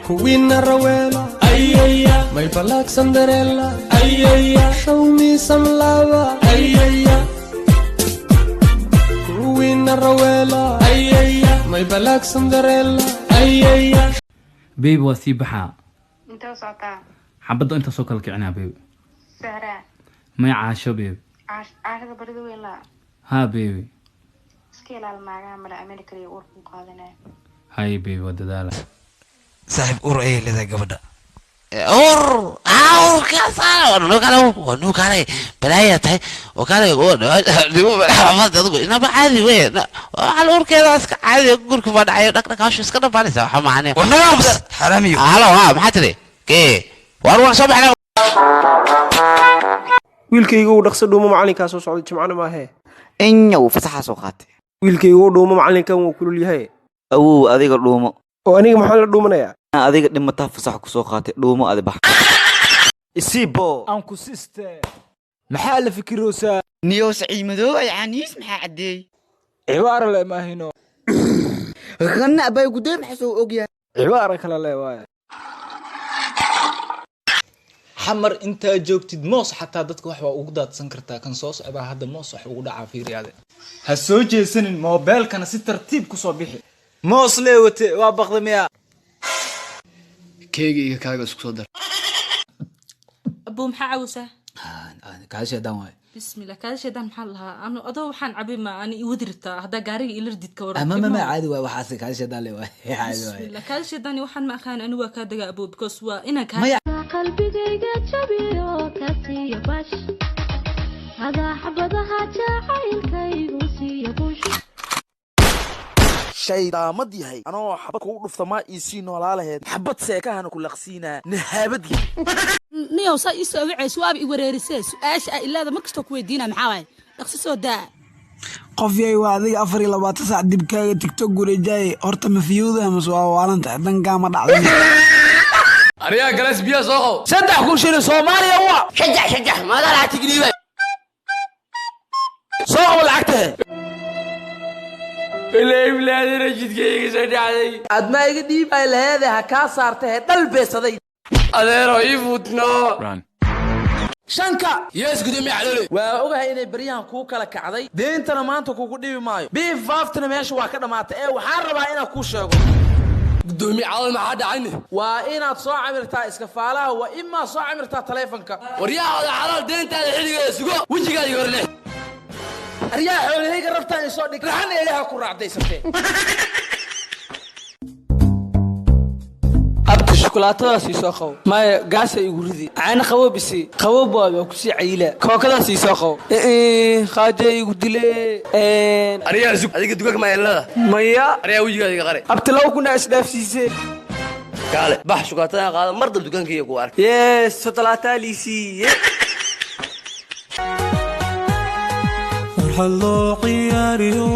Kuwiina Rawela, ayaya. My black Cinderella, ayaya. Show me some love, ayaya. Kuwiina Rawela, ayaya. My black Cinderella, ayaya. Baby, waa sii baxaa. Intee u socotaa? Xabadda inta soo kala kicinaa, baby. Sahraa? May, Caasho, baby. Caashada barida weyn laa? Haa, baby. Iska ilaali naagaha mala amini kaliya, uur kuu qaadanaya. Hay baby, waa dadaala. Saaxiib, ur ayay leedahay gabadha. Ur urkaas kale balaayaa tahay oo kale adigu inaba caadi wey. Waxaa urkeeda iska caadi, gurka baa dhacayo, dhaq dhaq, hawsha iska dhamaanaysa, waxa macane. War nagaabs xaraamiyo. Halo, ha, maxaa tiri? Kee war waan soo baxnay. Wiilkayga uu dhaqso dhuumo, macalinkaa soo socday, Jimcana maahee. Inyow, fasaxaa soo qaatay. Wiilkayga u dhuumo, macalinkan wuu kulul yahay. Awow, adiga dhuumo. Oo aniga maxaan la dhuumanayaa? Adiga dhimataa, fasax ku soo qaatay, dhuumo adi, bax. Isiibo. Aan ku siste, maxaa la fikiroosaa? Niyow, Saciid Madow ay caniis maxaa caddeey? Cibaaro le maahino. Kanna abay gudee, maxaa soo ogyahay? Cibaaro kale le waaye. Xamar intaa joogtid, moos xataa dadka wax waa ugu daadsan kartaa. Kan soo socdaa hadda moos wax ugu dhacaa, fiiriyaade. Ha soo jeesanin, moobeelkana si tartiib kusoo bixi. Moos lee wate, waa baqda miya? Keega iyo kaaga isku soo dar. Abuu, maxaa cawsaa? Kaasheedaan waay. Bismillah, kaasheedaan maxaa lahaa? Anu adoo waxaan cabay, ma ani iwadi rabtaa haddaa gaariga ila ridid, ka waran? Ama ma caadi waay, waxaas kaasheedaan le waay, caadi waay. Bismillah, kaasheedaan waxaan ma aqaan ani, waa kaa dagaa abuu, because waa inaan kaa Maya. Qalbigayga jabiyo ka siiyo bash, adaa xabadaha jacaylkaygu siiyo bush. Shaydaamad yahay, anoo xabad kugu dhufta maa iisii noolaa laheyd, xabad seekahana ku laqsiinaa nahaabad yahay. Niyow, saa ii soo wacayso, waaba i wareerisee. Su-aasha aa ilaada mar kastoo ku weydiina maxaa waaye? Dhaqsi soo daa. Qof yay, waa adiga 24 saac dibkaaga TikTok gureejaaye. Horta ma fiyowda mase waa waalanta? Dankaa ma dhacday. Ariyaa, galaas biyaa soo qabo. 3000 shilin Soomaaliya waa. Shajax shajax, maadaa lacagta geliiba? Soo qabo lacagta. Ilaa jidkayga soo dhacday. Aad maa iga dhiibay laheede, ha kaa saarta he dhal beesaday. Adeero, ii fuutno. Shanka. Yes, gudoomiye Caloole. Waa ogahay inay baryahan kuu kala kacday, deentana maanta kugu dhibi maayo, biif faaftana meesha waa ka dhammaatay, ee waxaan rabaa inaan kuu sheego. Gudoomiye Caloole, maxaa dhacayne? Waa inaad soo camirtaa iskafaalaha, waa imaa soo camirtaa taleefanka. Waryaha xalaal, deentaada xilligeeda sugo, wejigaaga hor leh. Aryaha, xoolahayga rabtaan isoo dhig, raxan eelaha ku raacdaysatee. Abta, shukulaatadaas ii soo qabo. Maya, gaasa igu ridi. Caana qaboob isi, qaboob waa kusii cayila. Kookadaas ii soo qabo, qaajo igu dile. Ariyaa sug, adiga dugaag ma yeelada? Maya. Ariyaa, wejigaaga qare. Abta, 2000 isdhaafsiisee. Kaale bax, shukulaatada qaada, mar dab dukaankayga ku ark. Yes, sotalaataa liisiiye. Farxad loo ciyaariyo,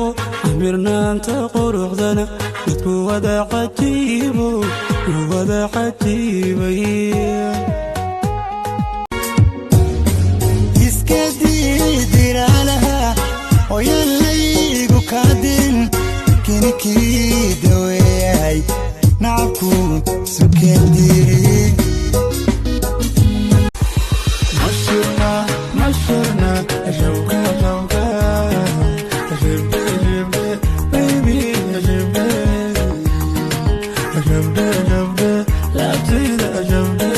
camirnaanta quruxdana dadku wada cajiibo, wada cajiibay. Iska diidiraalaha ooyan laygu kaadin, kinikii daweeyahay nacabku sukendiri. Mashirna, mashirna, shawka shawka, shibde shibde baby, shibde shibde shibde laabtayda shibde.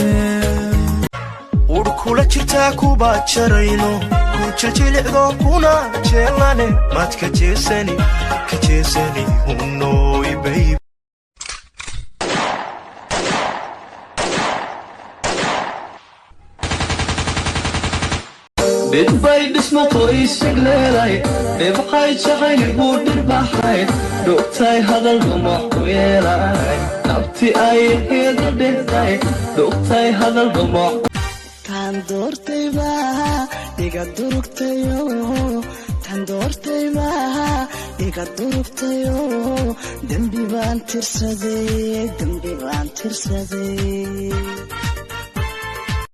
Ur kula jirtaa kuba jarayno, ku jiljilicdo kuna jeelane, maad ka jeesani, ka jeesani hunooy baby. Dhidbay dhismo qoysig leelay, dhibqay jacayl buu dhirbaxay, dhugtay hadal dhumuc ku yeelay, nabti ay heedu dhehday, dhugtay hadal dhumuc. Tan doortay baa iga durugtayo, tan doortay baa iga durugtayo, dembi baan tirsaday, dembi baan tirsaday.